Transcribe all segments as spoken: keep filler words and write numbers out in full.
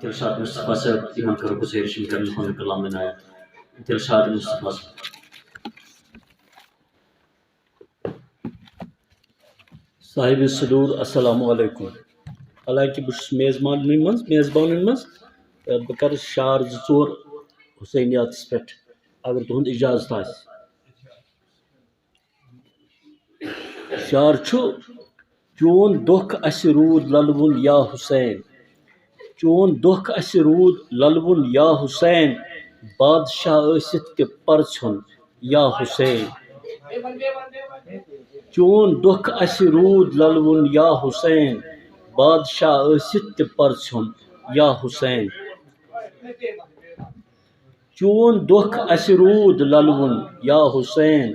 دلشاد مصطفیٰ صٲب، تِمن کرو گُزٲرِش، یِم کرن پنُن کلام عنایت۔ دلشاد مصطفیٰ صٲب۔ صاحب صدور، السلام علیکم۔ حالانکہ بہٕ چھُس میزبانن منٛز، میزبانن منٛز، تہٕ بہٕ کرٕ شعر زٕ ژور حسینیاتس پٮ۪ٹھ، اگر تُہُنٛد اجازت آسہِ۔ شعر چھُ، چون دۄکھ اَسہِ روٗد للوُن یا حسین، چون دۄکھ اَسہِ روٗد للوُن یا حسین، بادشاہ ٲسِتھ تہِ پرژھُن یا حسین۔ چون دۄکھ اَسہِ روٗد للوُن یا حسین، بادشاہ ٲسِتھ تہِ پرژھُن یا حسین۔ چون دۄکھ اَسہِ روٗد للوُن یا حسین،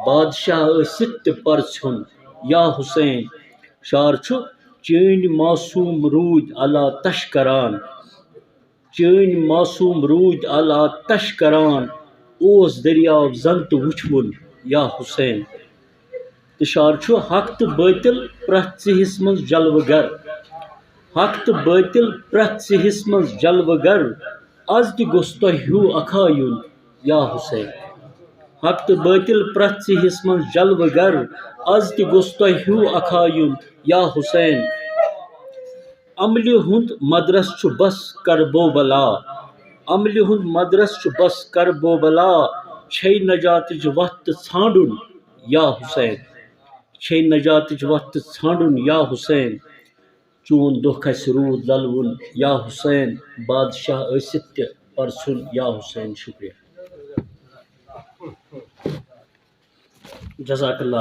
بادشاہ ٲسِتھ تہِ پرژھُن یا حسین۔ شعر چھُ، چٲنۍ معصوٗم روٗدۍ اللہ تش کران، چٲنۍ معصوٗم روٗدۍ اللہ تش کران، اوس دٔریاو زن تہٕ وُچھوُن یا حسین۔ تہٕ شعر چھُ، حق تہٕ بٲطِل پرٛٮ۪تھ ژِہِس منٛز جلوٕ گر، حق تہٕ بٲطِل پرٛٮ۪تھ ژِہِس منٛز جلوٕ گر، از تہِ گوٚژھ تۄہہِ ہیوٗ اکھا یُن یا حسین۔ حق تہٕ بٲطِل پرٛٮ۪تھ ژِہِس منٛز جلوٕ گر، از تہِ گوٚژھ تۄہہِ ہیوٗ اکھا یُن یا حسین۔ عملہِ ہُنٛد مدرس چھُ بس کربوبلا، عملہِ ہُنٛد مدرس چھُ بس کربوبلا، چھے نجاتٕچ وتھ تہٕ ژھانڈُن یا حسین، چھے نجاتٕچ وتھ تہٕ ژھانڈُن یا حسین۔ چون دۄکھ اَسہِ روٗد للوُن یا حسین، بادشاہ ٲسِتھ تہِ پرژھُن یا حسین۔ شُکریہ۔ جزاک اللہ۔